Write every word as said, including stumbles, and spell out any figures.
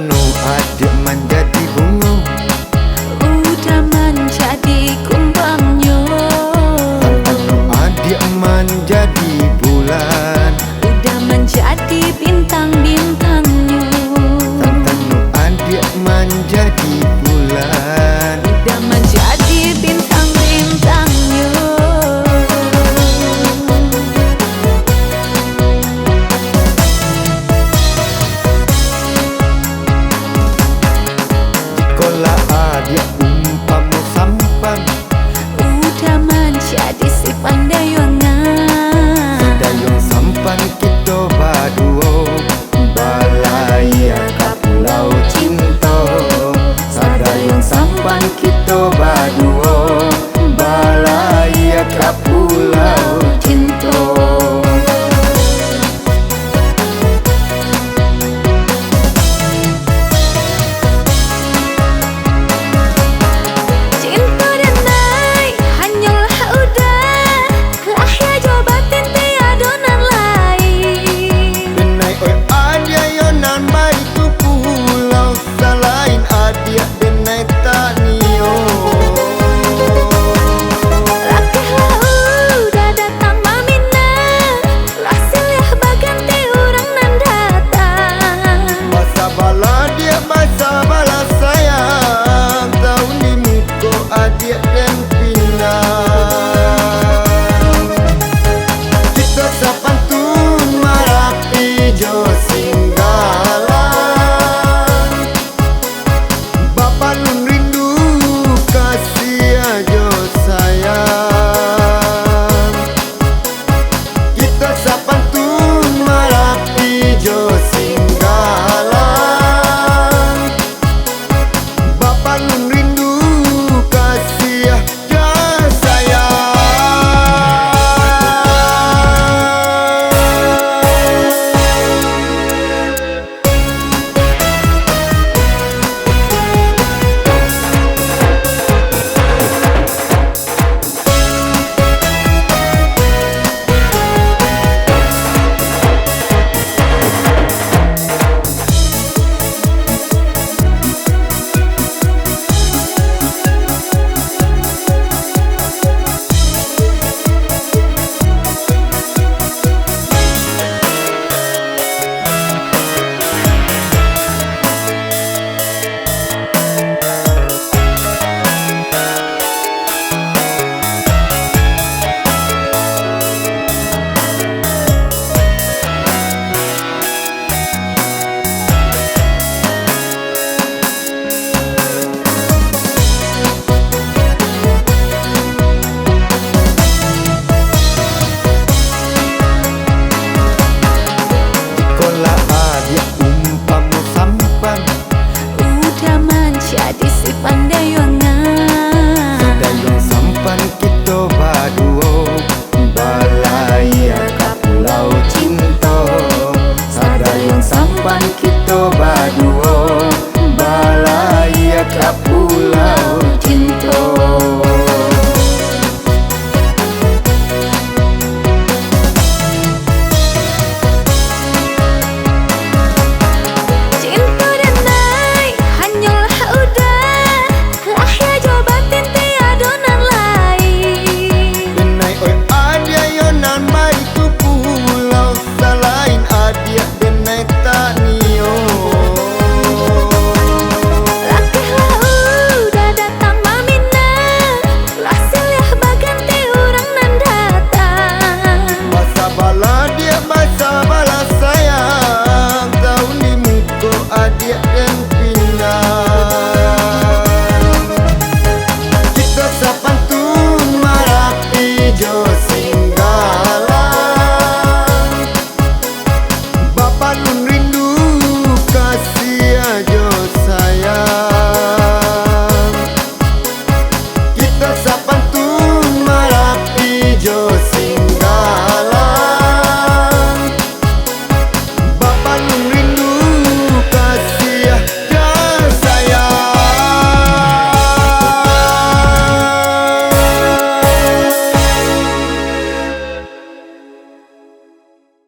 Tanu adiak manjadi bungo. Uda manjadi kumbangnyo. Tanu adiak manjadi bulan. Uda manjadi bintang-bintangnyo. Tanu adiak manjadi bulan. Uda manjadi bintang-bintangnyo. Jikolah adiak umpamo sampan. Uda manjadi si pandayuangan. Sadayuang sampan kito baduo, balayia ka pulau cinto. Sadayuang sampan kito baduo, balayia ka pulau cinto. Cinto denai hanyolah uda, lahia jo batin tiado nan lain. Denai oi adiak yo nan baitu pulau, salain adiak denai tak nio. Lakehlah uda datang mamintak, lah siliah baganti urang nan datang. Basabalah adiak, basabalah sayang, taun di muko adiak den pinang. Kito sapantun Marapi jo Singgalang. Bapalun rindu kasiah jo sayang. Kito sapantun Marapi jo Singgalang. Bapalun rindu kasiah jo sayang. Jikolah adiak umpamo sampan, uda manjadi si pandayuangan. Sadayuang sampan kito baduo, balayia ka pulau cinto. Sadayuang sampan kito baduo, balayia ka pulau cinto.